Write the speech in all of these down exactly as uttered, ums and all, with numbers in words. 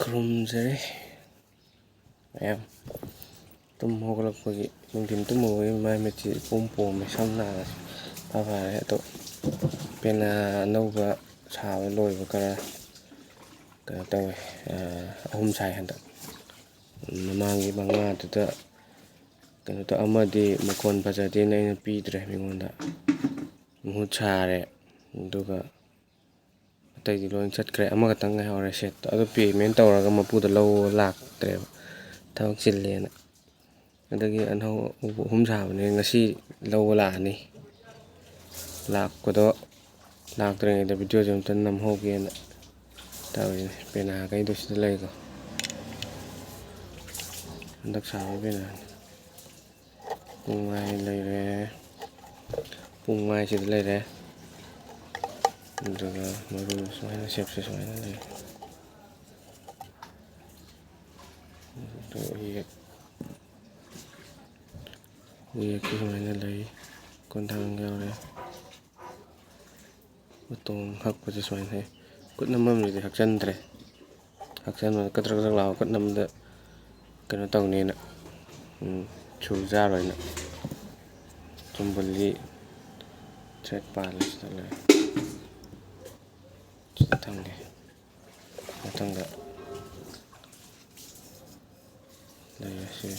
ꯈꯨꯔꯨꯝꯖꯔꯤ ꯃꯌꯥꯝ꯫ ꯇꯨꯝ ꯍꯧꯒꯠꯂꯛꯄꯒꯤ, ꯅꯨꯡꯊꯤꯟ ꯇꯨꯝꯃꯨꯕꯒꯤ ꯃꯥꯏ ꯃꯤꯠꯁꯤ ꯏꯄꯣꯝ ꯄꯣꯝꯃꯦ, ꯁꯝ ꯅꯥꯔꯁꯤ ꯐꯥ ꯐꯥꯔꯦ꯫ ꯑꯗꯣ ꯄꯦꯅꯥ ꯑꯅꯧꯕ ꯁꯥꯕ ꯂꯣꯏꯕ ꯈꯔ ꯀꯩꯅꯣ ꯇꯧꯋꯦ, ꯑꯍꯨꯝ ꯁꯥꯏ ꯍꯟꯗꯛ꯫ ꯃꯃꯥꯡꯒꯤ ꯃꯉꯥꯗꯨꯗ ꯀꯩꯅꯣ ꯇꯧ, ꯑꯃꯗꯤ ꯃꯈꯣꯟ ꯐꯖꯗꯦꯅ ꯑꯩꯅ ꯄꯤꯗ꯭ꯔꯦ ꯃꯤꯉꯣꯟꯗ, ꯃꯍꯨꯠ ꯁꯥꯔꯦ꯫ ꯑꯗꯨꯒ ꯑꯇꯩꯗꯤ ꯂꯣꯏ ꯆꯠꯈ꯭ꯔꯦ, ꯑꯃꯈꯛꯇꯪ ꯉꯥꯏꯍꯧꯔꯦ ꯁꯦꯠꯇꯣ꯫ ꯑꯗꯨ ꯄꯦꯃꯦꯟ ꯇꯧꯔꯒ ꯃꯄꯨꯗ ꯂꯧꯕ ꯂꯥꯛꯇ꯭ꯔꯦꯕ, ꯊꯕꯛ ꯆꯤꯜꯂꯦꯅ꯫ ꯑꯗꯒꯤ ꯑꯅꯧꯕ ꯑꯍꯨꯝ ꯁꯥꯕꯅꯦ, ꯉꯁꯤ ꯂꯧꯕ ꯂꯥꯛꯑꯅꯤ꯫ ꯂꯥꯛꯄꯗꯣ, ꯂꯥꯛꯇ꯭ꯔꯤꯉꯩꯗ ꯚꯤꯗꯤꯑꯣꯁꯦ ꯑꯝꯇ ꯅꯝꯍꯧꯒꯦꯅ ꯇꯧꯔꯤꯅꯦ꯫ ꯄꯦꯅꯥꯈꯩꯗꯣ ꯁꯤꯗ ꯂꯩꯀꯣ, ꯍꯟꯗꯛ ꯁꯥꯕ ꯄꯦꯅꯥꯅꯤ꯫ ꯄꯨꯡꯃꯥꯏ ꯂꯩꯔꯦ, ꯄꯨꯡꯃꯥꯏꯁꯤꯗ ꯂꯩꯔꯦ꯫ ꯑꯗꯨꯒ ꯃꯔꯨ ꯁꯨꯃꯥꯏꯅ ꯁꯦꯞꯁꯦ ꯁꯨꯃꯥꯏꯅ ꯂꯩꯔꯦ꯫ ꯑꯗꯨ ꯌꯦꯛ-, ꯌꯦꯛꯁꯤ ꯁꯨꯃꯥꯏꯅ ꯂꯩ, ꯀꯣꯟꯊꯥꯡ ꯌꯥꯎꯔꯦ꯫ ꯎꯇꯣꯡ ꯍꯛꯄꯁꯦ ꯁꯨꯃꯥꯏꯅ ꯍꯛꯏ꯫ ꯈꯨꯠ ꯅꯝꯐꯝꯁꯤꯗꯤ ꯍꯛꯆꯟꯗ꯭ꯔꯦ꯫ ꯍꯛꯆꯟꯕꯗ ꯀꯗ꯭ꯔꯛ ꯀꯗ꯭ꯔꯛ ꯂꯥꯎꯕ, ꯈꯨꯠ ꯅꯝꯕꯗ ꯀꯩꯅꯣ ꯇꯧꯅꯦꯅ, ꯎꯝ, ꯁꯨꯔ ꯆꯥꯔꯣꯏꯅ꯫ ꯆꯨꯝꯕꯨꯜꯒꯤ ꯊ꯭ꯔꯦꯠ ꯄꯥꯜꯂꯦ ꯁꯤꯗ ꯂꯩꯔꯦ꯫ ꯁꯤꯗ ꯊꯝꯒꯦ꯫ ꯃꯊꯪꯗ ꯂꯩꯔꯁꯤ꯫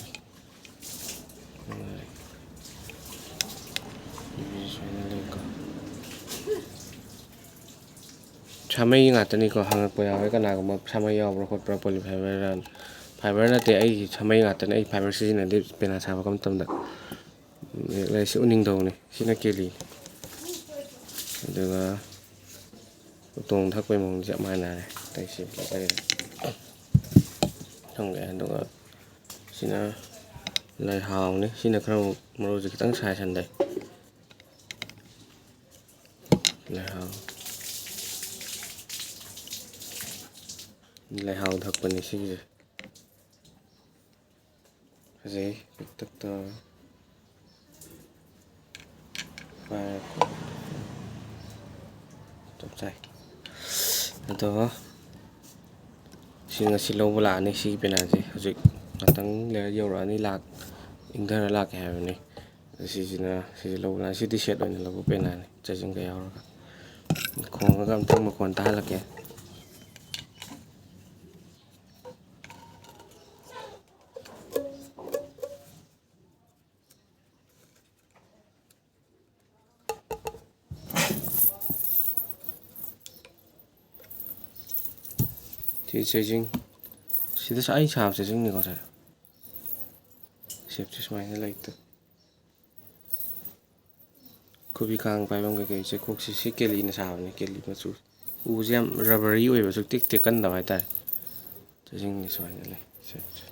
ꯅꯨꯡꯉꯥꯏ꯫ ꯁꯨꯃꯥꯏꯅ ꯂꯩꯀꯣ꯫ ꯁꯥꯃꯩ ꯉꯥꯛꯇꯅꯤꯀꯣ, ꯍꯪꯉꯛꯄ ꯌꯥꯎꯋꯦ, ꯀꯅꯥꯒꯨꯝꯕ ꯁꯥꯃꯩ ꯌꯥꯎꯕ꯭ꯔꯥ ꯈꯣꯠꯄ꯭ꯔꯥ, ꯄꯣꯂꯤ ꯐꯥꯏꯕꯔꯔꯥ? ꯐꯥꯏꯕꯔ ꯅꯠꯇꯦ, ꯑꯩꯒꯤ ꯁꯥꯃꯩ ꯉꯥꯛꯇꯅꯤ꯫ ꯑꯩ ꯐꯥꯏꯕꯔ ꯁꯤꯖꯤꯟꯅꯗꯦ ꯄꯦꯅꯥ ꯁꯥꯕ ꯃꯇꯝꯗ꯫ ꯂꯩꯁꯤ ꯎꯅꯤꯡꯊꯧꯅꯤ꯫ ꯁꯤꯅ ꯀꯦꯂꯤ꯫ ꯑꯗꯨꯒ ꯎꯇꯣꯡ ꯊꯛꯄꯩ ꯃꯑꯣꯡꯗꯤ ꯆꯞ ꯃꯥꯟꯅꯔꯦ꯫ ꯑꯇꯩꯁꯤ ꯂꯩꯔꯦ꯫ ꯊꯝꯒꯦ꯫ ꯑꯗꯨꯒ ꯁꯤꯅ ꯂꯩꯍꯥꯎꯅꯤ꯫ ꯁꯤꯅ ꯈꯔ ꯑꯃꯨꯛ ꯃꯔꯨꯁꯦ ꯈꯤꯇꯪ ꯁꯥꯏꯁꯟꯗꯩ꯫ ꯂꯩꯍꯥꯎ꯫ ꯂꯩꯍꯥꯎ ꯊꯛꯄꯅꯤ ꯁꯤꯒꯤꯁꯦ꯫ ꯐꯖꯩ, ꯄꯤꯛꯇꯛ ꯇꯧꯔꯒ꯫ ꯄꯥꯏꯔꯒ ꯆꯞ ꯆꯥꯏ꯫ ꯑꯗꯣ ꯉꯁꯤ ꯂꯧꯕ ꯂꯥꯛꯑꯅꯤ꯫ ꯁꯤꯒꯤ ꯄꯦꯅꯥꯁꯦ ꯍꯧꯖꯤꯛ ꯉꯥꯛꯇꯪ ꯂꯩꯔ ꯌꯧꯔꯛꯑꯅꯤ, ꯂꯥꯛ-, ꯏꯪꯊꯔ ꯂꯥꯛꯀꯦ ꯍꯥꯏꯕꯅꯤ꯫ ꯁꯤꯁꯤꯅ, ꯁꯤꯁꯦ ꯂꯧꯕ ꯂꯥꯛꯑꯅꯤ꯫ ꯁꯤꯗꯤ ꯁꯦꯠ ꯑꯣꯏꯅ ꯂꯧꯕ ꯄꯦꯅꯥꯅꯤ, ꯆꯩꯖꯤꯡꯒ ꯌꯥꯎꯔꯒ꯫ ꯈꯣꯡꯉꯒ ꯑꯝꯇꯪ ꯃꯈꯣꯟ ꯇꯥꯍꯜꯂꯛꯀꯦ꯫ ꯁꯤ ꯆꯩꯖꯤꯡ, ꯁꯤꯗ ꯑꯩ ꯁꯥꯕ ꯆꯩꯖꯤꯡꯅꯤꯀꯣ ꯁꯦ꯫ ꯁꯦꯞꯁꯦ ꯁꯨꯃꯥꯏꯅ ꯂꯩꯇ꯫ ꯈꯨꯕꯤ ꯀꯥꯡ ꯄꯥꯏꯐꯝ ꯀꯩꯀꯩ ꯆꯩꯀꯣꯛꯁꯤ, ꯁꯤ ꯀꯦꯂꯤꯅ ꯁꯥꯕꯅꯤ, ꯀꯦꯂꯤ ꯃꯆꯨ꯫ ꯎꯁꯦ ꯌꯥꯝ rubbery ꯑꯣꯏꯕ, ꯁꯨꯛꯇꯦꯛ ꯇꯦꯛꯀꯟꯗꯕ ꯍꯥꯏꯇꯥꯔꯦ꯫ ꯆꯩꯖꯤꯡꯗꯤ ꯁꯨꯃꯥꯏꯅ ꯂꯩ꯫ ꯁꯦ, ꯁꯦ꯫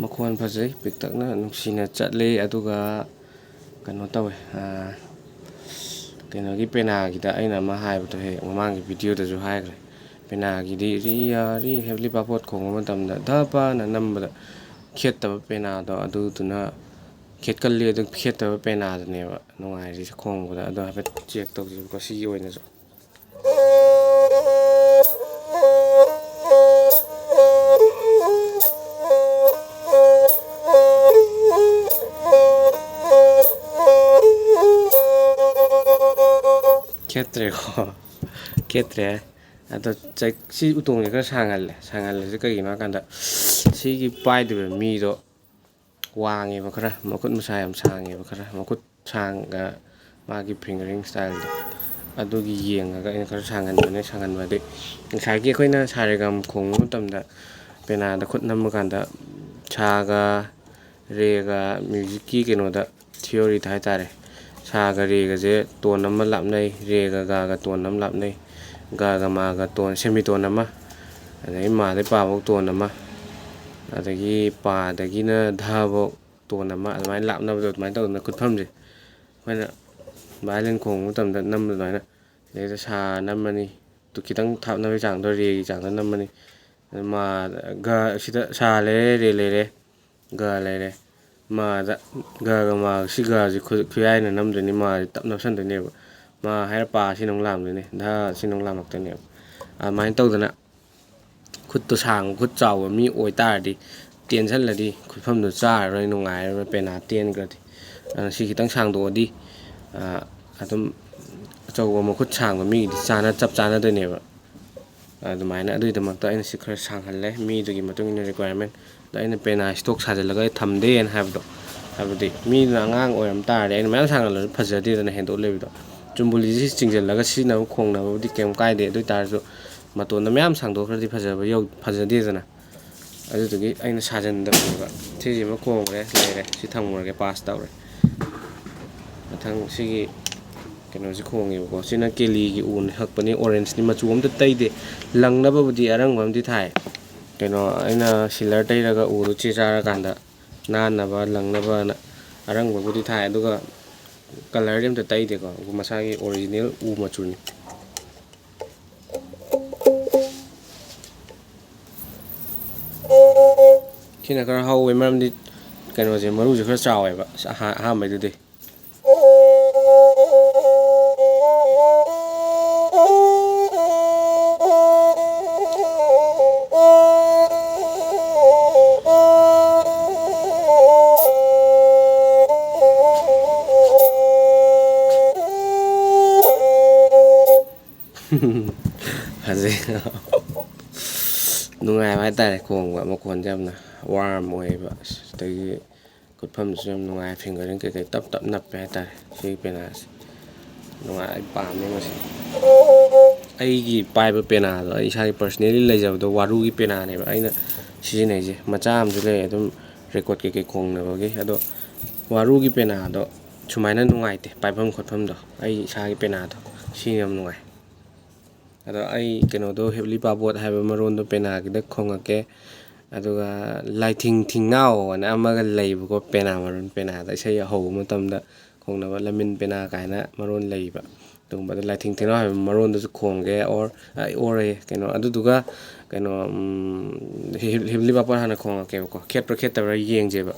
ꯃꯈꯣꯟ ꯐꯖꯩ, ꯄꯤꯛꯇꯛꯅ ꯅꯨꯡꯁꯤꯅ ꯆꯠꯂꯤ꯫ ꯑꯗꯨꯒ ꯀꯩꯅꯣ ꯇꯧꯋꯦ, ꯑꯥ, ꯀꯩꯅꯣꯒꯤ ꯄꯦꯅꯥꯒꯤꯗ ꯑꯩꯅ ꯑꯃ ꯍꯥꯏꯕꯗꯣ ꯍꯦꯛ ꯃꯃꯥꯡꯒꯤ videoꯗꯁꯨ ꯍꯥꯏꯈ꯭ꯔꯦ꯫ ꯄꯦꯅꯥꯒꯤꯗꯤ ꯔꯤ ꯌꯥ ꯔꯤ ꯍꯦꯞꯂꯤ ꯄꯥꯄꯣꯠ ꯈꯣꯡꯕ ꯃꯇꯝꯗ ꯙ ꯄꯥꯅ ꯅꯝꯕꯗ ꯈꯦꯠꯇꯕ ꯄꯦꯅꯥꯗꯣ, ꯑꯗꯨꯗꯨꯅ ꯈꯦꯠꯀꯜꯂꯤ꯫ ꯑꯗꯨ ꯈꯦꯠꯇꯕ ꯄꯦꯅꯥꯗꯨꯅꯦꯕ ꯅꯨꯡꯉꯥꯏꯔꯤꯁꯦ ꯈꯣꯡꯕꯗ꯫ ꯑꯗꯣ ꯍꯥꯏꯐꯦꯠ check ꯇꯧꯁꯦꯕꯀꯣ ꯁꯤꯒꯤ ꯑꯣꯏꯅꯁꯨ꯫ ꯈꯦꯠꯇ꯭ꯔꯦꯀꯣ? ꯈꯦꯠꯇ꯭ꯔꯦ꯫ ꯑꯗꯣ ꯆꯩ-, ꯁꯤ ꯎꯇꯣꯡꯁꯦ ꯈꯔ ꯁꯥꯡꯍꯜꯂꯦ꯫ ꯁꯥꯡꯍꯜꯂꯤꯁꯦ ꯀꯩꯒꯤꯅꯣ ꯍꯥꯏ ꯀꯥꯟꯗ, ꯁꯤꯒꯤ ꯄꯥꯏꯗꯣꯏꯕ ꯃꯤꯗꯣ ꯋꯥꯡꯉꯦꯕ ꯈꯔ, ꯃꯈꯨꯠ ꯃꯁꯥ ꯌꯥꯝ ꯁꯥꯡꯉꯦꯕ ꯈꯔ, ꯃꯈꯨꯠ ꯁꯥꯡꯒ ꯃꯥꯒꯤ fingering styleꯗꯣ, ꯑꯗꯨꯒꯤ ꯌꯦꯡꯉꯒ ꯑꯩꯅ ꯈꯔ ꯁꯥꯡꯍꯟꯕꯅꯦ꯫ ꯁꯥꯡꯍꯟꯕꯗꯤ ꯉꯁꯥꯏꯒꯤ ꯑꯩꯈꯣꯏꯅ ꯁꯥꯔꯦꯒꯥꯝ ꯈꯣꯡꯕ ꯃꯇꯝꯗ, ꯄꯦꯅꯥꯗ ꯈꯨꯠ ꯅꯝꯕ ꯀꯥꯟꯗ, ꯁꯥꯒ ꯔꯦꯒ musicꯀꯤ ꯀꯩꯅꯣꯗ, theoryꯗ ꯍꯥꯏꯇꯥꯔꯦ, ꯁꯥꯒ ꯔꯦꯒꯁꯦ ꯇꯣꯟ ꯑꯃ ꯂꯥꯞꯅꯩ, ꯔꯦꯒ ꯒꯥꯒ ꯇꯣꯟ ꯑꯃ ꯂꯥꯞꯅꯩ, ꯒꯥꯒ ꯃꯥꯒ ꯇꯣꯟ, ꯁꯦꯃꯤꯇꯣꯟ ꯑꯃ, ꯑꯗꯒꯤ ꯃꯥꯗꯩ ꯄꯥꯐꯧ ꯇꯣꯟ ꯑꯃ, ꯑꯗꯒꯤ ꯄꯥꯗꯒꯤꯅ ꯙꯐꯧ ꯇꯣꯟ ꯑꯃ, ꯑꯗꯨꯃꯥꯏꯅ ꯂꯥꯞꯅꯕꯗꯣ, ꯑꯗꯨꯃꯥꯏꯅ ꯇꯧꯗꯅ ꯈꯨꯠꯐꯝꯁꯦ ꯑꯩꯈꯣꯏꯅ ꯚꯥꯏꯑꯣꯂꯤꯟ ꯈꯣꯡꯕ ꯃꯇꯝꯗ ꯅꯝꯕ ꯑꯗꯨꯃꯥꯏꯅ, ꯁꯤꯗꯩꯗ ꯁꯥ ꯅꯝꯃꯅꯤ, ꯇꯨ ꯈꯤꯇꯪ ꯊꯥꯞꯅꯕꯒꯤ ꯆꯥꯡꯗꯣ, ꯔꯦꯒꯤ ꯆꯥꯡꯗ ꯅꯝꯃꯅꯤ꯫ ꯃꯥ, ꯒ, ꯁꯤꯗ ꯁꯥ ꯂꯩꯔꯦ, ꯔꯦ ꯂꯩꯔꯦ, ꯒ ꯂꯩꯔꯦ꯫ ꯃꯥꯗ, ꯒꯒ ꯃꯥꯒ, ꯁꯤ ꯒꯁꯤ ꯈꯨ-, ꯈꯨꯌꯥꯏꯅ ꯅꯝꯗꯣꯏꯅꯤ, ꯃꯥꯁꯤ ꯇꯞ ꯅꯞꯁꯟꯗꯣꯏꯅꯦꯕ꯫ ꯃꯥ ꯍꯥꯏꯔ ꯄꯥ ꯁꯤꯅ ꯑꯃꯨꯛ ꯂꯥꯝꯗꯣꯏꯅꯤ, ꯙ ꯁꯤꯅ ꯑꯃꯨꯛ ꯂꯥꯝꯃꯛꯇꯣꯏꯅꯦꯕ꯫ ꯑꯗꯨꯃꯥꯏꯅ ꯇꯧꯗꯅ ꯈꯨꯠꯇꯣ ꯁꯥꯡꯕ, ꯈꯨꯠ ꯆꯥꯎꯕ ꯃꯤ ꯑꯣꯏꯇꯥꯔꯗꯤ, ꯇꯦꯟꯁꯜꯂꯗꯤ ꯈꯨꯠꯐꯝꯗꯣ ꯆꯥꯔꯔꯣꯏ, ꯅꯨꯡꯉꯥꯏꯔꯔꯣꯏ, ꯄꯦꯅꯥ ꯇꯦꯟꯈ꯭ꯔꯗꯤ꯫ ꯑꯗꯨꯅ ꯁꯤ ꯈꯤꯇꯪ ꯁꯥꯡꯗꯣꯛꯑꯗꯤ, ꯑ, ꯑꯗꯨꯝ ꯑꯆꯧꯕ ꯃꯈꯨꯠ ꯁꯥꯡꯕ ꯃꯤꯒꯤꯗꯤ ꯆꯥꯅ, ꯆꯞ ꯆꯥꯅꯗꯣꯏꯅꯦꯕ꯫ ꯑꯗꯨꯃꯥꯏꯅ, ꯑꯗꯨꯒꯤꯗꯃꯛꯇ ꯑꯩꯅ ꯁꯤ ꯈꯔ ꯁꯥꯡꯍꯜꯂꯦ, ꯃꯤꯗꯨꯒꯤ ꯃꯇꯨꯡ ꯏꯟꯅ requirement꯫ ꯑꯗ ꯑꯩꯅ ꯄꯦꯅꯥ stock ꯁꯥꯖꯤꯜꯂꯒ ꯑꯩ ꯊꯝꯗꯦꯅ ꯍꯥꯏꯕꯗꯣ, ꯍꯥꯏꯕꯗꯤ ꯃꯤꯗꯨꯅ ꯑꯉꯥꯡ ꯑꯣꯏꯔꯝ ꯇꯥꯔꯗꯤ ꯑꯩꯅ ꯃꯌꯥꯝ ꯁꯥꯡꯍꯜꯂꯁꯨ ꯐꯖꯗꯦꯗꯅ, ꯍꯦꯟꯗꯣꯛ ꯂꯩꯕꯗꯣ꯫ ꯆꯨꯝꯕꯨꯂꯤꯁꯤ ꯆꯤꯡꯁꯤꯜꯂꯒ ꯁꯤꯖꯤꯟꯅꯕ ꯈꯣꯡꯅꯕꯕꯨꯗꯤ ꯀꯩꯝ ꯀꯥꯏꯗꯦ, ꯑꯗꯨ ꯑꯣꯏ ꯇꯥꯔꯁꯨ ꯃꯇꯣꯟꯗ ꯃꯌꯥꯝ ꯁꯥꯡꯗꯣꯛꯈ꯭ꯔꯗꯤ ꯐꯖꯕ ꯌꯧ-, ꯐꯖꯗꯦꯗꯅ꯫ ꯑꯗꯨꯗꯨꯒꯤ ꯑꯩꯅ ꯁꯥꯖꯟꯗꯕꯅꯦꯕ꯫ ꯁꯤꯁꯤꯃ ꯈꯣꯡꯈ꯭ꯔꯦ, ꯂꯩꯔꯦ꯫ ꯁꯤ ꯊꯝꯈ꯭ꯔꯒꯦ, pass ꯇꯧꯔꯦ꯫ ꯃꯊꯪ ꯁꯤꯒꯤ ꯀꯩꯅꯣꯁꯤ ꯈꯣꯡꯉꯦꯕꯀꯣ꯫ ꯁꯤꯅ ꯀꯦꯂꯤꯒꯤ ꯎꯅ ꯍꯛꯄꯅꯤ, orangeꯅꯤ, ꯃꯆꯨ ꯑꯝꯇ ꯇꯩꯗꯦ꯫ ꯂꯪꯅꯕꯕꯨꯗꯤ ꯑꯔꯪꯕ ꯑꯃꯗꯤ ꯊꯥꯏ꯫ ꯀꯩꯅꯣ, ꯑꯩꯅ sealer ꯇꯩꯔꯒ ꯎꯗꯣ ꯆꯦ ꯆꯥꯔꯀꯥꯟꯗ ꯅꯥꯟꯅꯕ, ꯂꯪꯅꯕꯅ ꯑꯔꯪꯕꯕꯨꯗꯤ ꯊꯥꯏ, ꯑꯗꯨꯒ colourꯗꯤ ꯑꯝꯇ ꯇꯩꯗꯦꯀꯣ꯫ ꯃꯁꯥꯒꯤ original ꯎ ꯃꯆꯨꯅꯤ꯫ ꯁꯤꯅ ꯈꯔ ꯍꯧꯋꯦ, ꯃꯔꯝꯗꯤ ꯀꯩꯅꯣꯁꯦ, ꯃꯔꯨꯁꯦ ꯈꯔ ꯆꯥꯎꯋꯦꯕ ꯑꯍꯥ-, ꯑꯍꯥꯟꯕꯩꯗꯨꯗꯤ꯫ ꯐꯖꯩ꯫ ꯅꯨꯡꯉꯥꯏꯕ ꯍꯥꯏꯇꯥꯔꯦ, ꯈꯣꯡꯕ ꯃꯈꯣꯟꯁꯦ ꯌꯥꯝꯅ warm ꯑꯣꯏꯌꯦꯕ꯫ ꯑꯗꯒꯤ ꯈꯨꯠꯐꯝꯗꯨꯁꯨ ꯌꯥꯝ ꯅꯨꯡꯉꯥꯏ, fingering ꯀꯩꯀꯩ ꯇꯞ ꯇꯞ ꯅꯞꯄꯦ ꯍꯥꯏꯇꯥꯔꯦ ꯁꯤꯒꯤ ꯄꯦꯅꯥꯁꯦ꯫ ꯅꯨꯡꯉꯥꯏ, ꯑꯩ ꯄꯥꯝꯃꯦ ꯃꯁꯤ꯫ ꯑꯩꯒꯤ ꯄꯥꯏꯕ ꯄꯦꯅꯥꯗꯣ, ꯑꯩ ꯏꯁꯥꯒꯤ personally ꯂꯩꯖꯕꯗꯣ ꯋꯥꯔꯨꯒꯤ ꯄꯦꯅꯥꯅꯦꯕ ꯑꯩꯅ ꯁꯤꯖꯤꯟꯅꯩꯁꯦ꯫ ꯃꯆꯥ ꯑꯃꯁꯨ ꯂꯩ ꯑꯗꯨꯝ record ꯀꯩꯀꯩ ꯈꯣꯡꯅꯕꯒꯤ꯫ ꯑꯗꯣ ꯋꯥꯔꯨꯒꯤ ꯄꯦꯅꯥꯗꯣ ꯁꯨꯃꯥꯏꯅ ꯅꯨꯡꯉꯥꯏꯇꯦ ꯄꯥꯏꯐꯝ ꯈꯣꯠꯐꯝꯗꯣ꯫ ꯑꯩ ꯏꯁꯥꯒꯤ ꯄꯦꯅꯥꯗꯣ ꯁꯤꯅ ꯌꯥꯝ ꯅꯨꯡꯉꯥꯏ꯫ ꯑꯗꯣ ꯑꯩ ꯀꯩꯅꯣꯗꯣ, ꯍꯦꯞꯂꯤ ꯄꯥꯕꯣꯠ ꯍꯥꯏꯕ ꯃꯔꯣꯟꯗꯣ ꯄꯦꯅꯥꯒꯤꯗ ꯈꯣꯡꯉꯛꯀꯦ꯫ ꯑꯗꯨꯒ ꯂꯥꯏꯊꯤꯡ ꯊꯤꯡꯅꯥꯎ ꯑꯅ ꯑꯃꯒ ꯂꯩꯕꯀꯣ, ꯄꯦꯅꯥ ꯃꯔꯣꯟ, ꯄꯦꯅꯥꯗ ꯏꯁꯩ ꯍꯧꯕ ꯃꯇꯝꯗ ꯈꯣꯡꯅꯕ ꯂꯃꯤꯟ ꯄꯦꯅꯥ ꯀꯥꯏꯅ ꯃꯔꯣꯟ ꯂꯩꯕ꯫ ꯑꯗꯨꯒꯨꯝꯕꯗ ꯂꯥꯏꯊꯤꯡ ꯊꯤꯡꯅꯥꯎ ꯍꯥꯏꯕ ꯃꯔꯣꯟꯗꯁꯨ ꯈꯣꯡꯒꯦ, or, ꯑ, or ꯑꯌꯦ, ꯀꯩꯅꯣ, ꯑꯗꯨꯗꯨꯒ ꯀꯩꯅꯣ, ꯎꯝ, ꯍꯤꯞ-, ꯍꯤꯞꯂꯤ ꯄꯥꯕꯣꯠ ꯍꯥꯟꯅ ꯈꯣꯡꯉꯛꯀꯦꯕꯀꯣ, ꯈꯦꯠꯄ꯭ꯔꯥ ꯈꯦꯠꯇꯕ꯭ꯔꯥ ꯌꯦꯡꯁꯦꯕ꯫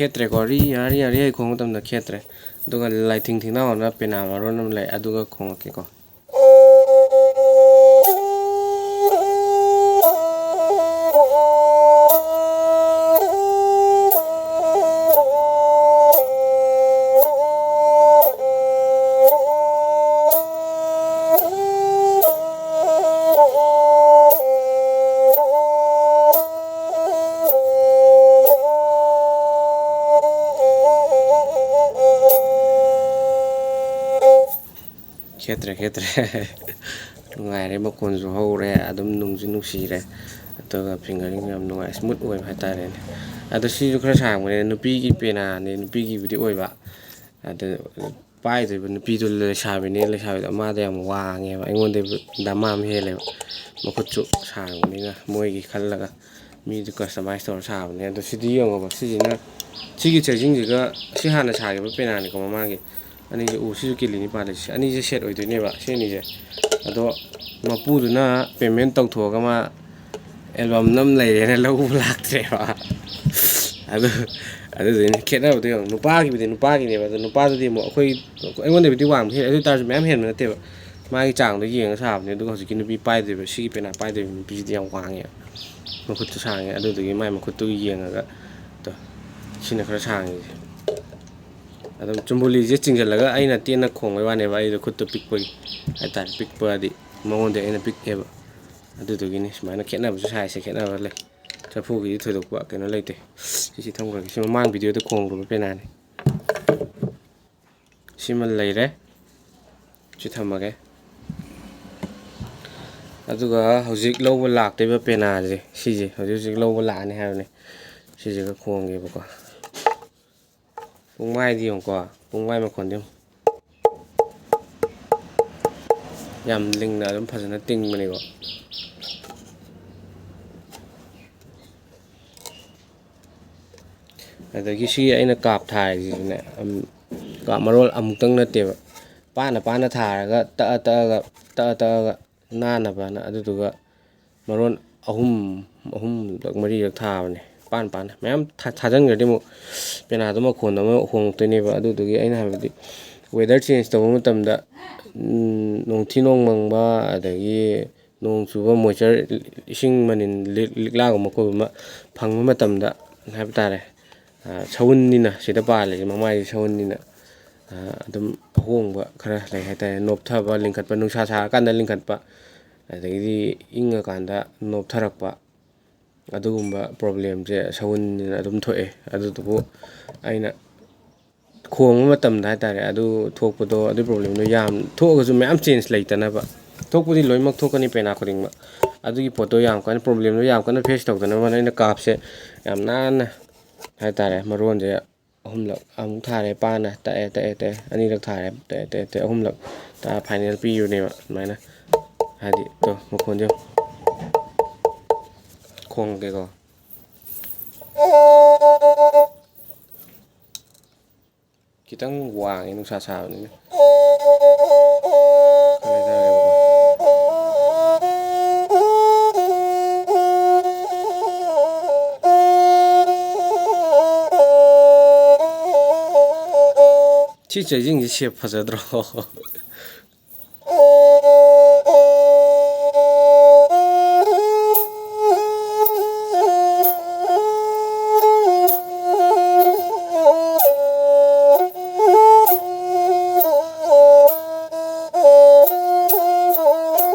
ꯈꯦꯠꯇ꯭ꯔꯦꯀꯣ꯫ ꯔꯤ, ꯌꯥꯔꯤ, ꯌꯥꯔꯤ, ꯑꯩ ꯈꯣꯡꯕ ꯃꯇꯝꯗ ꯈꯦꯠꯇ꯭ꯔꯦ꯫ ꯑꯗꯨꯒ ꯂꯥꯏꯊꯤꯡ ꯊꯤꯡꯅꯥꯎ ꯑꯅ ꯄꯦꯅꯥ ꯃꯔꯣꯟ ꯑꯃ ꯂꯩ, ꯑꯗꯨꯒ ꯈꯣꯡꯉꯛꯀꯦꯀꯣ꯫ ꯈꯦꯠꯇ꯭ꯔꯦ, ꯈꯦꯠꯇ꯭ꯔꯦ꯫ ꯅꯨꯡꯉꯥꯏꯔꯦ, ꯃꯈꯣꯟꯁꯨ ꯍꯧꯔꯦ, ꯑꯗꯨꯝ ꯅꯨꯡꯁꯨ ꯅꯨꯡꯁꯤꯔꯦ, ꯑꯗꯨꯒ fingering ꯌꯥꯝ ꯅꯨꯡꯉꯥꯏ, smooth ꯑꯣꯏꯕ ꯍꯥꯏꯇꯥꯔꯦꯅꯦ꯫ ꯑꯗꯣ ꯁꯤꯁꯨ ꯈꯔ ꯁꯥꯡꯕꯅꯦ, ꯅꯨꯄꯤꯒꯤ ꯄꯦꯅꯥꯅꯦ, ꯅꯨꯄꯤꯒꯤꯕꯨꯗꯤ ꯑꯣꯏꯕ꯫ ꯑꯗꯨ ꯄꯥꯏꯗꯣꯏꯕ ꯅꯨꯄꯤꯗꯣ ꯂꯩꯁꯥꯕꯤꯅꯦ, ꯂꯩꯁꯥꯕꯤꯗꯣ ꯃꯥꯗꯣ ꯌꯥꯝ ꯋꯥꯡꯉꯦꯕ, ꯑꯩꯉꯣꯟꯗꯩ ꯗꯃꯥ ꯑꯃ ꯍꯦꯜꯂꯦꯕ꯫ ꯃꯈꯨꯠꯁꯨ ꯁꯥꯡꯕꯅꯤꯅ ꯃꯣꯏꯒꯤ ꯈꯜꯂꯒ ꯃꯤꯗꯨ customize ꯇꯧꯔ ꯁꯥꯕꯅꯦ꯫ ꯑꯗꯣ ꯁꯤꯗꯤ ꯌꯦꯡꯉꯣꯕ, ꯁꯤꯁꯤꯅ, ꯁꯤꯒꯤ ꯆꯩꯁꯤꯡꯁꯤꯒ, ꯁꯤ ꯍꯥꯟꯅ ꯁꯥꯈꯤꯕ ꯄꯦꯅꯥꯅꯤꯀꯣ ꯃꯃꯥꯡꯒꯤ꯫ ꯑꯅꯤꯁꯦ ꯎ, ꯁꯤꯁꯨ ꯀꯤꯂꯤꯅꯤ ꯄꯥꯜꯂꯤꯁꯦ꯫ ꯑꯅꯤꯁꯦ set ꯑꯣꯏꯗꯣꯏꯅꯦꯕ ꯁꯤ ꯑꯅꯤꯁꯦ꯫ ꯑꯗꯣ ꯃꯄꯨꯗꯨꯅ payment ꯇꯧꯊꯣꯛꯑꯒ ꯃꯥ album ꯅꯝ ꯂꯩꯔꯦꯅ ꯂꯧꯕ ꯂꯥꯛꯇ꯭ꯔꯦꯕ꯫ ꯑꯗꯨ, ꯑꯗꯨꯗꯨꯅꯤ ꯈꯦꯠꯅꯕꯗꯣ ꯌꯦꯡꯉꯣ꯫ ꯅꯨꯄꯥꯒꯤꯕꯨꯗꯤ ꯅꯨꯄꯥꯒꯤꯅꯦꯕ, ꯑꯗꯣ ꯅꯨꯄꯥꯗꯨꯗꯤ ꯑꯃꯨꯛ ꯑꯩꯈꯣꯏ, ꯑꯩꯉꯣꯟꯗꯕꯨꯗꯤ ꯋꯥꯡꯕ ꯍꯦꯜꯂꯦ, ꯑꯗꯨ ꯑꯣꯏ ꯇꯥꯔꯁꯨ ꯃꯌꯥꯝ ꯍꯦꯟꯕ ꯅꯠꯇꯦꯕ꯫ ꯃꯥꯒꯤ ꯆꯥꯡꯗꯣ ꯌꯦꯡꯉ ꯁꯥꯕꯅꯦ꯫ ꯑꯗꯨꯒ ꯍꯧꯖꯤꯛꯀꯤ ꯅꯨꯄꯤ ꯄꯥꯏꯗꯣꯏꯕ, ꯁꯤꯒꯤ ꯄꯦꯅꯥ ꯄꯥꯏꯗꯣꯏꯕ ꯅꯨꯄꯤꯁꯤꯗꯤ ꯌꯥꯝ ꯋꯥꯡꯉꯦꯕ, ꯃꯈꯨꯠꯇꯨ ꯁꯥꯡꯉꯦ꯫ ꯑꯗꯨꯗꯨꯒꯤ ꯃꯥꯏ ꯃꯈꯨꯠꯇꯨ ꯌꯦꯡꯉꯒ, ꯇꯣ, ꯁꯤꯅ ꯈꯔ ꯁꯥꯡꯉꯤꯁꯦ꯫ ꯑꯗꯨꯝ ꯆꯨꯝꯕꯨꯂꯤꯁꯦ ꯆꯤꯡꯁꯤꯜꯂꯒ ꯑꯩꯅ ꯇꯦꯟꯅ ꯈꯣꯡꯕꯩ ꯋꯥꯅꯦꯕ, ꯑꯩꯗꯣ ꯈꯨꯠꯇꯣ ꯄꯤꯛꯄꯒꯤ ꯍꯥꯏꯇꯥꯔꯦ, ꯄꯤꯛꯄꯗꯤ ꯃꯉꯣꯟꯗ ꯑꯩꯅ ꯄꯤꯛꯑꯦꯕ꯫ ꯑꯗꯨꯗꯨꯒꯤꯅꯤ ꯁꯨꯃꯥꯏꯅ ꯈꯦꯠꯅꯕꯁꯨ ꯁꯥꯏꯁꯦ, ꯈꯦꯠꯅꯕ ꯂꯩ꯫ ꯆꯐꯨꯒꯤꯗꯤ ꯊꯣꯏꯗꯣꯛꯄ ꯀꯩꯅꯣ ꯂꯩꯇꯦ꯫ ꯁꯤꯁꯤ ꯊꯝꯈ꯭ꯔꯒꯦ꯫ ꯁꯤ ꯃꯃꯥꯡ ꯚꯤꯗꯤꯑꯣꯗ ꯈꯣꯡꯈ꯭ꯔꯕ ꯄꯦꯅꯥꯅꯤ꯫ ꯁꯤꯃ ꯂꯩꯔꯦ꯫ ꯁꯤ ꯊꯝꯃꯒꯦ꯫ ꯑꯗꯨꯒ ꯍꯧꯖꯤꯛ ꯂꯧꯕ ꯂꯥꯛꯇꯣꯏꯕ ꯄꯦꯅꯥꯁꯦ, ꯁꯤꯁꯦ ꯍꯧꯖꯤꯛ ꯍꯧꯖꯤꯛ ꯂꯧꯕ ꯂꯥꯛꯑꯅꯤ ꯍꯥꯏꯕꯅꯦ꯫ ꯁꯤꯁꯤꯒ ꯈꯣꯡꯒꯦꯕꯀꯣ꯫ ꯄꯨꯡꯃꯥꯏꯗꯤ ꯌꯦꯡꯉꯨꯀꯣ꯫ ꯄꯨꯡꯃꯥꯏ ꯃꯈꯣꯟꯗꯤ ꯌꯦꯡꯉꯨ꯫ ꯌꯥꯝ ꯂꯤꯡꯅ ꯑꯗꯨꯝ ꯐꯖꯅ ꯇꯤꯡꯕꯅꯤꯀꯣ꯫ ꯑꯗꯒꯤ ꯁꯤ ꯑꯩꯅ ꯀꯥꯞ ꯊꯥꯔꯤꯁꯤꯁꯨꯅꯦ, ꯑꯝ, ꯀꯥꯞ ꯃꯔꯣꯜ ꯑꯃꯨꯛꯇꯪ ꯅꯠꯇꯦꯕ꯫ ꯄꯥꯅ ꯄꯥꯅ ꯊꯥꯔꯒ, ꯇꯛꯑ ꯇꯛꯑꯒ, ꯇꯛꯑ ꯇꯛꯑꯒ ꯅꯥꯟꯅꯕꯅ, ꯑꯗꯨꯗꯨꯒ ꯃꯔꯣꯟ ꯑꯍꯨꯝ, ꯑꯍꯨꯝꯂꯛ ꯃꯔꯤꯔꯛ ꯊꯥꯕꯅꯦ꯫ ꯄꯥꯟ ꯄꯥꯟꯅ ꯃꯌꯥꯝ ꯊꯥ-, ꯊꯥꯖꯤꯟꯈ꯭ꯔꯗꯤ ꯑꯃꯨꯛ ꯄꯦꯅꯥꯗꯣ ꯃꯈꯣꯟꯗꯣ ꯑꯃ ꯍꯣꯡꯉꯛꯇꯣꯏꯅꯦꯕ꯫ ꯑꯗꯨꯗꯨꯒꯤ ꯑꯩꯅ ꯍꯥꯏꯕꯗꯤ, weather change ꯇꯧꯕ ꯃꯇꯝꯗ, ꯎꯝ, ꯅꯣꯡꯊꯤ ꯅꯣꯡ ꯃꯪꯕ, ꯑꯗꯒꯤ ꯅꯣꯡ ꯆꯨꯕ, moisture, ꯏꯁꯤꯡ ꯃꯅꯤꯟ ꯂꯤꯛ-, ꯂꯤꯛꯂꯥꯒꯨꯝꯕ ꯀꯣꯏꯕ ꯑꯃ ꯐꯪꯕ ꯃꯇꯝꯗ ꯍꯥꯏꯕ ꯇꯥꯔꯦ, ꯑ, ꯁꯎꯟꯅꯤꯅ ꯁꯤꯗ ꯄꯥꯜꯂꯤꯁꯦ, ꯃꯃꯥꯏꯁꯦ ꯁꯎꯟꯅꯤꯅ, ꯑ, ꯑꯗꯨꯝ ꯑꯍꯣꯡꯕ ꯈꯔ ꯂꯩ ꯍꯥꯏꯇꯥꯔꯦ꯫ ꯅꯣꯞꯊꯕ, ꯂꯤꯡꯈꯠꯄ, ꯅꯨꯡꯁꯥ ꯁꯥꯔꯀꯥꯟꯗ ꯂꯤꯡꯈꯠꯄ, ꯑꯗꯒꯤꯗꯤ ꯏꯪꯉꯀꯥꯟꯗ ꯅꯣꯞꯊꯔꯛꯄ, ꯑꯗꯨꯒꯨꯝꯕ problemꯁꯦ ꯁꯎꯟꯅꯤꯅ ꯑꯗꯨꯝ ꯊꯣꯛꯑꯦ꯫ ꯑꯗꯨꯗꯨꯕꯨ ꯑꯩꯅ ꯈꯣꯡꯕ ꯃꯇꯝꯗ ꯍꯥꯏꯇꯥꯔꯦ, ꯑꯗꯨ ꯊꯣꯛꯄꯗꯣ, ꯑꯗꯨ problemꯗꯣ ꯌꯥꯝ ꯊꯣꯛꯑꯒꯁꯨ ꯃꯌꯥꯝ change ꯂꯩꯇꯅꯕ꯫ ꯊꯣꯛꯄꯗꯤ ꯂꯣꯏꯅꯃꯛ ꯊꯣꯛꯀꯅꯤ ꯄꯦꯅꯥ ꯈꯨꯗꯤꯡꯃꯛ꯫ ꯑꯗꯨꯒꯤ ꯄꯣꯠꯇꯣ ꯌꯥꯝ ꯀꯟꯅ, problemꯗꯣ ꯌꯥꯝ ꯀꯟꯅ face ꯇꯧꯗꯅꯕꯅ ꯑꯩꯅ ꯀꯥꯞꯁꯦ ꯌꯥꯝ ꯅꯥꯟꯅ ꯍꯥꯏꯇꯥꯔꯦ, ꯃꯔꯣꯟꯁꯦ ꯑꯍꯨꯝꯂꯛ ꯑꯃꯨꯛ ꯊꯥꯔꯦ ꯄꯥꯅ, ꯇꯛꯑꯦ, ꯇꯛꯑꯦ, ꯇꯛꯑꯦ, ꯑꯅꯤꯔꯛ ꯊꯥꯔꯦ, ꯇꯛꯑꯦ, ꯇꯛꯑꯦ, ꯇꯛꯑꯦ, ꯑꯍꯨꯝꯂꯛ ꯇꯛꯑ final ꯄꯤꯕꯅꯦꯕ ꯑꯗꯨꯃꯥꯏꯅ꯫ ꯍꯥꯏꯗꯤ, ꯇꯣ, ꯃꯈꯣꯟꯗꯣ ꯌꯦꯡꯉꯣ꯫ ꯈꯣꯡꯒꯦꯀꯣ꯫ ꯈꯤꯇꯪ ꯋꯥꯡꯉꯦ, ꯅꯨꯡꯁꯥ ꯁꯥꯕꯅꯤꯅ꯫ ꯈꯔ ꯂꯩꯊꯔꯒꯦꯕꯀꯣ꯫ ꯁꯤ ꯆꯩꯁꯤꯡꯁꯤ shape ꯐꯖꯗ꯭ꯔꯣ?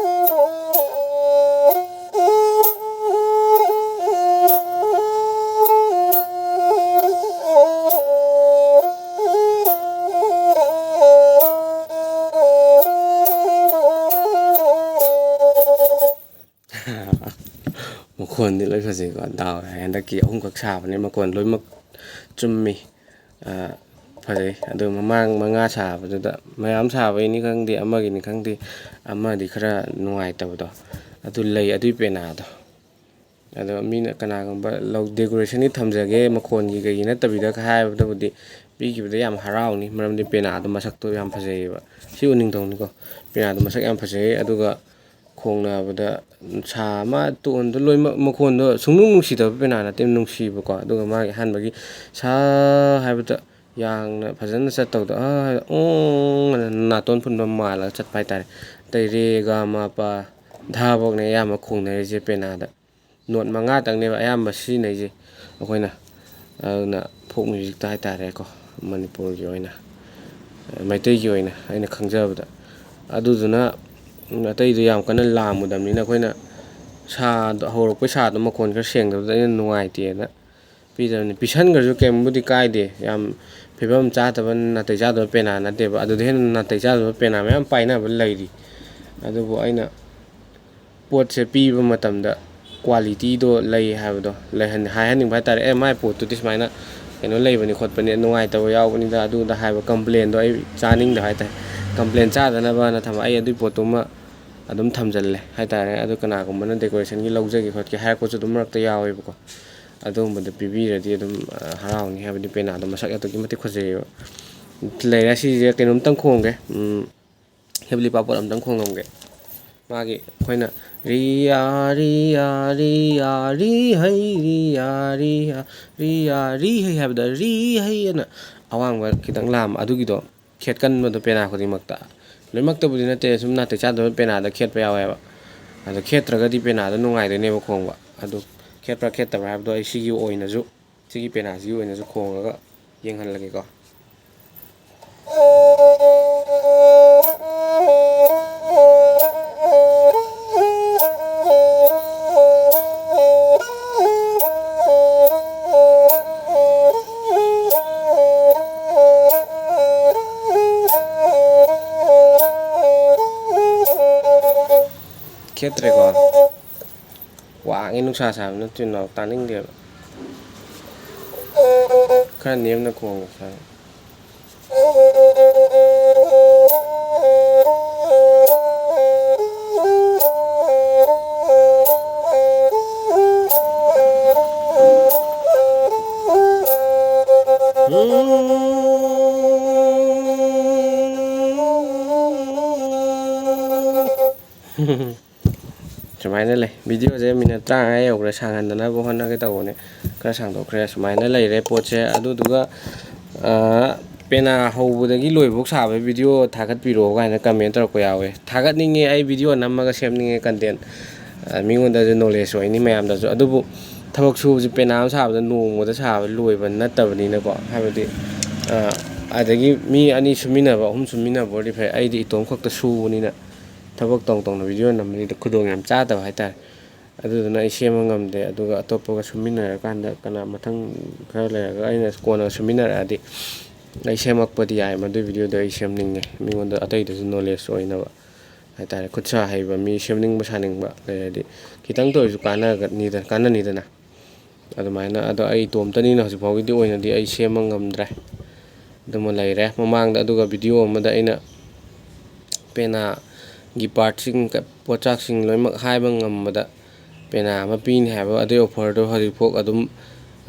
ꯃꯈꯣꯟꯗꯤ ꯂꯣꯏ ꯐꯖꯩꯀꯣ꯫ ꯗꯥꯎ ꯌꯥꯏ, ꯍꯟꯗꯛꯀꯤ ꯑꯍꯨꯝꯈꯛ ꯁꯥꯕꯅꯦ, ꯃꯈꯣꯟ ꯂꯣꯏꯅꯃꯛ ꯆꯨꯝꯃꯤ꯫ ꯑ, ꯐꯖꯩ꯫ ꯑꯗꯨ ꯃꯃꯥꯡ ꯃꯉꯥ ꯁꯥꯕꯗꯨꯗ, ꯃꯌꯥꯝ ꯁꯥꯕꯩꯅꯤ ꯈꯪꯗꯦ, ꯑꯃꯒꯤꯅꯤ ꯈꯪꯗꯦ, ꯑꯃꯗꯤ ꯈꯔ ꯅꯨꯡꯉꯥꯏꯇꯕꯗꯣ ꯑꯗꯨ ꯂꯩ, ꯑꯗꯨꯏ ꯄꯦꯅꯥꯗꯣ꯫ ꯑꯗꯣ ꯃꯤꯅ ꯀꯅꯥꯒꯨꯝꯕ ꯂꯧ, decorationꯒꯤ ꯊꯝꯖꯒꯦ, ꯃꯈꯣꯟꯒꯤ ꯀꯩꯒꯤ ꯅꯠꯇꯕꯤꯗ ꯍꯥꯏꯕꯗꯕꯨꯗꯤ ꯄꯤꯈꯤꯕꯗ ꯌꯥꯝ ꯍꯔꯥꯎꯅꯤ, ꯃꯔꯝꯗꯤ ꯄꯦꯅꯥꯗꯣ ꯃꯁꯛꯇꯣ ꯌꯥꯝ ꯐꯖꯩꯌꯦꯕ꯫ ꯁꯤ ꯎꯅꯤꯡꯊꯧꯅꯤꯀꯣ, ꯄꯦꯅꯥꯗꯣ ꯃꯁꯛ ꯌꯥꯝ ꯐꯖꯩ꯫ ꯑꯗꯨꯒ ꯈꯣꯡꯅꯕꯗ ꯁꯥ ꯑꯃ ꯇꯣꯟꯗꯣ ꯂꯣꯏꯅꯃꯛ, ꯃꯈꯣꯟꯗꯣ ꯁꯨꯡꯅꯨꯡ ꯅꯨꯡꯁꯤꯗꯕ ꯄꯦꯅꯥ ꯅꯠꯇꯦ, ꯅꯨꯡꯁꯤꯕꯀꯣ꯫ ꯑꯗꯨꯒ ꯃꯥꯒꯤ ꯑꯍꯥꯟꯕꯒꯤ ꯁꯥ ꯍꯥꯏꯕꯗ ꯌꯥꯡꯅ ꯐꯖꯅ ꯆꯠꯇꯧꯗꯣ, ꯑꯥ ꯍꯥꯏꯗ ꯑꯣꯡ ꯑꯅ ꯅꯥꯇꯣꯟ ꯐꯨꯟꯕ ꯃꯥꯜꯂꯒ ꯆꯠꯄ ꯍꯥꯏꯇꯥꯔꯦ꯫ ꯑꯇꯩ ꯔꯦ ꯒ ꯃ ꯄ ꯙꯥ ꯐꯧꯅꯦ ꯑꯌꯥꯝꯕ ꯈꯣꯡꯅꯔꯤꯁꯦ ꯄꯦꯅꯥꯗ꯫ ꯅꯣꯠ ꯃꯉꯥꯇꯪꯅꯦꯕ ꯑꯌꯥꯝꯕ ꯁꯤꯖꯤꯟꯅꯩꯁꯦ ꯑꯩꯈꯣꯏꯅ꯫ ꯑꯗꯨꯅ ꯐꯣꯛ ꯃ꯭ꯌꯨꯖꯤꯛꯇ ꯍꯥꯏꯇꯥꯔꯦꯀꯣ, ꯃꯅꯤꯄꯨꯔꯒꯤ ꯑꯣꯏꯅ, ꯃꯩꯇꯩꯒꯤ ꯑꯣꯏꯅ ꯑꯩꯅ ꯈꯪꯖꯕꯗ꯫ ꯑꯗꯨꯗꯨꯅ ꯑꯇꯩꯗꯣ ꯌꯥꯝ ꯀꯟꯅ ꯂꯥꯝꯃꯨꯗꯕꯅꯤꯅ ꯑꯩꯈꯣꯏꯅ ꯁꯥꯗꯣ, ꯍꯧꯔꯛꯄꯩ ꯁꯥꯗꯣ ꯃꯈꯣꯟ ꯈꯔ ꯁꯦꯡꯗꯕꯗ ꯑꯩꯅ ꯅꯨꯡꯉꯥꯏꯇꯦꯅ ꯄꯤꯗꯕꯅꯤ꯫ ꯄꯤꯁꯟꯈ꯭ꯔꯁꯨ ꯀꯩꯝꯕꯨꯗꯤ ꯀꯥꯏꯗꯦ, ꯌꯥꯝ ꯐꯤꯕꯝ ꯆꯥꯗꯕ, ꯅꯥꯇꯩ ꯆꯥꯗꯕ ꯄꯦꯅꯥ ꯅꯠꯇꯦꯕ꯫ ꯑꯗꯨꯗ ꯍꯦꯟꯅ ꯅꯥꯇꯩ ꯆꯥꯗꯕ ꯄꯦꯅꯥ ꯃꯌꯥꯝ ꯄꯥꯏꯅꯕ ꯂꯩꯔꯤ꯫ ꯑꯗꯨꯕꯨ ꯑꯩꯅ ꯄꯣꯠꯁꯦ ꯄꯤꯕ ꯃꯇꯝꯗ qualityꯗꯣ ꯂꯩ ꯍꯥꯏꯕꯗꯣ ꯂꯩꯍꯟ-, ꯍꯥꯏꯍꯟꯅꯤꯡꯕ ꯍꯥꯏꯇꯥꯔꯦ꯫ "ꯑꯦ, ꯃꯥꯏ ꯄꯣꯠꯇꯨꯗꯤ ꯁꯨꯃꯥꯏꯅ ꯀꯩꯅꯣ ꯂꯩꯕꯅꯤ ꯈꯣꯠꯄꯅꯤ, ꯅꯨꯡꯉꯥꯏꯇꯕ ꯌꯥꯎꯕꯅꯤꯗ ꯑꯗꯨꯗ" ꯍꯥꯏꯕ complainꯗꯣ ꯑꯩ ꯆꯥꯅꯤꯡꯗꯕ ꯍꯥꯏꯇꯥꯔꯦ꯫ Complain ꯆꯥꯗꯅꯕꯅ ꯊꯝꯕ, ꯑꯩ ꯑꯗꯨꯏ ꯄꯣꯠꯇꯨꯃ ꯑꯗꯨꯝ ꯊꯝꯖꯜꯂꯦ ꯍꯥꯏꯇꯥꯔꯦ꯫ ꯑꯗꯨ ꯀꯅꯥꯒꯨꯝꯕꯅ decorationꯒꯤ ꯂꯧꯖꯒꯦ ꯈꯣꯠꯀꯦ ꯍꯥꯏꯔꯛꯄꯁꯨ ꯑꯗꯨꯝ ꯃꯔꯛꯇ ꯌꯥꯎꯋꯦꯕꯀꯣ꯫ ꯑꯗꯨꯒꯨꯝꯕꯗ ꯄꯤꯕꯤꯔꯗꯤ ꯑꯗꯨꯝ, ꯑ, ꯍꯔꯥꯎꯅꯤ, ꯍꯥꯏꯕꯗꯤ ꯄꯦꯅꯥꯗꯣ ꯃꯁꯛ ꯑꯗꯨꯛꯀꯤ ꯃꯇꯤꯛ ꯐꯖꯩꯌꯦꯕ꯫ ꯂꯩꯔꯦ, ꯁꯤꯁꯦ ꯀꯩꯅꯣꯝꯇꯪ ꯈꯣꯡꯒꯦ꯫ ꯎꯝ, ꯍꯦꯞꯂꯤ ꯄꯥꯄꯣꯠ ꯑꯝꯇꯪ ꯈꯣꯡꯉꯝꯒꯦ꯫ ꯃꯥꯒꯤ ꯑꯩꯈꯣꯏꯅ ꯔꯤꯌꯥ ꯔꯤꯌꯥ ꯔꯤꯌꯥ ꯔꯤ ꯍꯩ ꯔꯤꯌꯥ ꯔꯤꯌꯥ ꯔꯤꯌꯥ ꯔꯤ ꯍꯩ ꯍꯥꯏꯕꯗ ꯔꯤ ꯍꯩ ꯑꯅ ꯑꯋꯥꯡꯕ ꯈꯤꯇꯪ ꯂꯥꯝꯕ ꯑꯗꯨꯒꯤꯗꯣ ꯈꯦꯠꯀꯟꯕꯗꯣ ꯄꯦꯅꯥ ꯈꯨꯗꯤꯡꯃꯛꯇ꯫ ꯂꯣꯏꯅꯃꯛꯇꯕꯨꯗꯤ ꯅꯠꯇꯦ, ꯁꯨꯝ ꯅꯥꯇꯩ ꯆꯥꯗꯕ ꯄꯦꯅꯥꯗ ꯈꯦꯠꯄ ꯌꯥꯎꯋꯦꯕ꯫ ꯑꯗꯣ ꯈꯦꯠꯇ꯭ꯔꯒꯗꯤ ꯄꯦꯅꯥꯗꯣ ꯅꯨꯡꯉꯥꯏꯗꯣꯏꯅꯦꯕ ꯈꯣꯡꯕ꯫ ꯑꯗꯨ ꯈꯦꯠꯄ꯭ꯔꯥ ꯈꯦꯠꯇꯕ꯭ꯔꯥ ꯍꯥꯏꯕꯗꯣ ꯑꯩ ꯁꯤꯒꯤ ꯑꯣꯏꯅꯁꯨ, ꯁꯤꯒꯤ ꯄꯦꯅꯥꯁꯤꯒꯤ ꯑꯣꯏꯅꯁꯨ ꯈꯣꯡꯉꯒ ꯌꯦꯡꯍꯜꯂꯒꯦꯀꯣ꯫ ꯈꯦꯠꯇ꯭ꯔꯦꯀꯣ꯫ ꯋꯥ ꯁꯥꯡꯉꯤ, ꯅꯨꯡꯁꯥ ꯁꯥꯕ ꯅꯠꯇ꯭ꯔꯣ? ꯇꯥꯅꯤꯡꯗꯦꯕ꯫ ꯈꯔ ꯅꯦꯝꯅ ꯈꯣꯡꯉꯦ ꯈꯔ꯫ ꯁꯨꯃꯥꯏꯅ ꯂꯩ꯫ ꯚꯤꯗꯤꯑꯣꯁꯦ ꯃꯤꯅꯠ ꯇꯔꯥꯃꯉꯥ ꯌꯧꯈ꯭ꯔꯦ, ꯁꯥꯡꯍꯟꯗꯅꯕ ꯍꯣꯠꯅꯒꯦ ꯇꯧꯕꯅꯦ꯫ ꯈꯔ ꯁꯥꯡꯗꯣꯛꯈ꯭ꯔꯦ꯫ ꯁꯨꯃꯥꯏꯅ ꯂꯩꯔꯦ ꯄꯣꯠꯁꯦ꯫ ꯑꯗꯨꯗꯨꯒ, ꯑ, ꯄꯦꯅꯥ ꯍꯧꯕꯗꯒꯤ ꯂꯣꯏꯕꯧ ꯁꯥꯕ ꯚꯤꯗꯤꯑꯣ ꯊꯥꯒꯠꯄꯤꯔꯛꯑꯣ ꯀꯥꯏꯅ ꯀꯃꯦꯟ ꯇꯧꯔꯛꯄ ꯌꯥꯎꯋꯦ꯫ ꯊꯥꯒꯠꯅꯤꯡꯉꯦ, ꯑꯩ ꯚꯤꯗꯤꯑꯣ ꯅꯝꯃꯒ ꯁꯦꯝꯅꯤꯡꯉꯦ content꯫ ꯑ, ꯃꯤꯉꯣꯟꯗꯁꯨ knowledge ꯑꯣꯏꯅꯤ ꯃꯌꯥꯝꯗꯁꯨ꯫ ꯑꯗꯨꯕꯨ ꯊꯕꯛ ꯁꯨꯕꯁꯤ ꯄꯦꯅꯥ ꯑꯃ ꯁꯥꯕꯗ ꯅꯣꯡꯃꯗ ꯁꯥꯕ ꯂꯣꯏꯕ ꯅꯠꯇꯕꯅꯤꯅꯀꯣ꯫ ꯍꯥꯏꯕꯗꯤ, ꯑ, ꯑꯗꯒꯤ ꯃꯤ ꯑꯅꯤ ꯁꯨꯃꯤꯟꯅꯕ, ꯑꯍꯨꯝ ꯁꯨꯃꯤꯟꯅꯕ ꯑꯣꯏꯔꯗꯤ ꯐꯩ꯫ ꯑꯩꯗꯤ ꯏꯇꯣꯝ ꯈꯛꯇ ꯁꯨꯕꯅꯤꯅ ꯊꯕꯛ ꯇꯧ ꯇꯧꯅ ꯚꯤꯗꯤꯑꯣ ꯅꯝꯕꯁꯤꯗ ꯈꯨꯗꯣꯡ ꯌꯥꯝ ꯆꯥꯗꯕ ꯍꯥꯏꯇꯥꯔꯦ꯫ ꯑꯗꯨꯗꯨꯅ ꯑꯩ ꯁꯦꯝꯕ ꯉꯝꯗꯦ꯫ ꯑꯗꯨꯒ ꯑꯇꯣꯞꯄꯒ ꯁꯨꯃꯤꯟꯅꯔꯀꯥꯟꯗ ꯀꯅꯥ ꯃꯊꯪ ꯈꯔ ꯂꯩꯔꯒ ꯑꯩꯅ ꯀꯣꯟꯅ ꯁꯨꯃꯤꯟꯅꯔꯛꯑꯗꯤ ꯑꯩ ꯁꯦꯝꯃꯛꯄꯗꯤ ꯌꯥꯏ꯫ ꯃꯗꯨꯏ ꯚꯤꯗꯤꯑꯣꯗꯣ ꯑꯩ ꯁꯦꯝꯅꯤꯡꯉꯦ꯫ ꯃꯤꯉꯣꯟꯗ ꯑꯇꯩꯗꯁꯨ knowledge ꯑꯣꯏꯅꯕ ꯍꯥꯏꯇꯥꯔꯦ꯫ ꯈꯨꯠ ꯁꯥ ꯍꯩꯕ ꯃꯤ, ꯁꯦꯝꯅꯤꯡꯕ ꯁꯥꯅꯤꯡꯕ ꯂꯩꯔꯗꯤ ꯈꯤꯇꯪꯇ ꯑꯣꯏꯔꯁꯨ ꯀꯥꯟꯅꯒꯅꯤꯗ-, ꯀꯥꯟꯅꯅꯤꯗꯅ꯫ ꯑꯗꯨꯃꯥꯏꯅ, ꯑꯗꯣ ꯑꯩ ꯏꯇꯣꯝꯇꯅꯤꯅ ꯍꯧꯖꯤꯛ ꯐꯥꯎꯒꯤꯗꯤ ꯑꯣꯏꯅꯗꯤ ꯑꯩ ꯁꯦꯝꯕ ꯉꯝꯗ꯭ꯔꯦ꯫ ꯑꯗꯨꯃ ꯂꯩꯔꯦ꯫ ꯃꯃꯥꯡꯗ ꯑꯗꯨꯒ ꯚꯤꯗꯤꯑꯣ ꯑꯃꯗ ꯑꯩꯅ ꯄꯦꯅꯥꯒꯤ ꯄꯥꯔꯠꯁꯤꯡ, ꯄꯣꯠꯆꯥꯛꯁꯤꯡ ꯂꯣꯏꯅꯃꯛ ꯍꯥꯏꯕ ꯉꯝꯕꯗ ꯄꯦꯅꯥ ꯑꯃ ꯄꯤꯅꯤ ꯍꯥꯏꯕ ꯑꯗꯨꯒꯤ ꯑꯣꯐꯔꯗꯣ ꯍꯧꯖꯤꯛꯐꯥꯎ ꯑꯗꯨꯝ,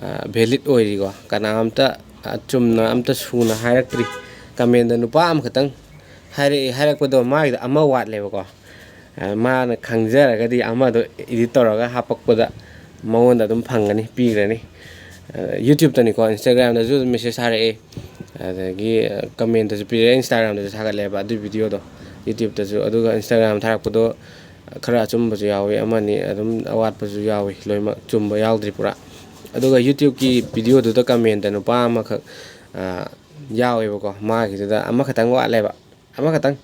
ꯑ, valid ꯑꯣꯏꯔꯤꯀꯣ꯫ ꯀꯅꯥꯝꯇ, ꯑ, ꯆꯨꯝꯅ ꯑꯝꯇ ꯁꯨꯅ ꯍꯥꯏꯔꯛꯇ꯭ꯔꯤ꯫ ꯀꯃꯦꯟꯗ ꯅꯨꯄꯥ ꯑꯃꯈꯛꯇꯪ ꯍꯥꯏꯔꯛꯑꯦ꯫ ꯍꯥꯏꯔꯛꯄꯗꯣ ꯃꯥꯒꯤꯗꯣ ꯑꯃ ꯋꯥꯠꯂꯦꯕꯀꯣ꯫ ꯑ, ꯃꯥꯅ ꯈꯪꯖꯔꯒꯗꯤ ꯑꯃꯗꯣ edit ꯇꯧꯔꯒ ꯍꯥꯞꯄꯛꯄꯗ ꯃꯉꯣꯟꯗ ꯑꯗꯨꯝ ꯐꯪꯒꯅꯤ, ꯄꯤꯈ꯭ꯔꯅꯤ꯫ ꯑ, YouTube-ꯇꯅꯤꯀꯣ, Instagram-ꯗꯁꯨ ꯑꯗꯨꯝ message ꯊꯥꯔꯛꯑꯦ, ꯑꯗꯒꯤ, ꯑ, comment-ꯇꯁꯨ ꯄꯤꯔꯛꯑꯦ, Instagram-ꯗꯁꯨ ꯊꯥꯒꯠꯂꯦꯕ ꯑꯗꯨꯏ ꯚꯤꯗꯤꯑꯣꯗꯣ YouTube-ꯇꯁꯨ꯫ ꯑꯗꯨꯒ Instagram ꯊꯥꯔꯛꯄꯗꯣ ꯈꯔ ꯑꯆꯨꯝꯕꯁꯨ ꯌꯥꯎꯋꯤ, ꯑꯃꯅꯤ ꯑꯗꯨꯝ ꯑꯋꯥꯠꯄꯁꯨ ꯌꯥꯎꯋꯤ, ꯂꯣꯏꯅꯃꯛ ꯆꯨꯝꯕ ꯌꯥꯎꯗ꯭ꯔꯤ ꯄꯨꯔꯥ꯫ ꯑꯗꯨꯒ YouTube-ꯀꯤ ꯚꯤꯗꯤꯑꯣꯗꯨꯗ comment-ꯇ ꯅꯨꯄꯥ ꯑꯃꯈꯛ, ꯑ, ꯌꯥꯎꯋꯦꯕꯀꯣ, ꯃꯥꯒꯤꯗꯨꯗ ꯑꯃꯈꯛꯇꯪ ꯋꯥꯠꯂꯦꯕ꯫ ꯑꯃꯈꯛꯇꯪ꯫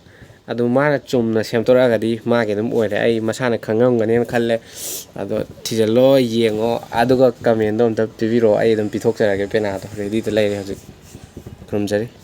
ꯑꯗꯨ ꯃꯥꯅ ꯆꯨꯝꯅ ꯁꯦꯝꯗꯣꯔꯛꯑꯒꯗꯤ ꯃꯥꯒꯤ ꯑꯗꯨꯝ ꯑꯣꯏꯔꯦ꯫ ꯑꯩ ꯃꯁꯥꯅ ꯈꯪꯉꯝꯒꯅꯦꯅ ꯈꯜꯂꯦ꯫ ꯑꯗꯣ ꯊꯤꯖꯤꯜꯂꯣ, ꯌꯦꯡꯉꯣ, ꯑꯗꯨꯒ comment-ꯗꯣ ꯑꯝꯇ ꯄꯤꯕꯤꯔꯛꯑꯣ꯫ ꯑꯩ ꯑꯗꯨꯝ ꯄꯤꯊꯣꯛꯆꯔꯒꯦ ꯄꯦꯅꯥꯗꯣ꯫ Ready-ꯗ ꯂꯩꯔꯦ ꯍꯧꯖꯤꯛ꯫ ꯈꯨꯔꯨꯝꯖꯔꯤ꯫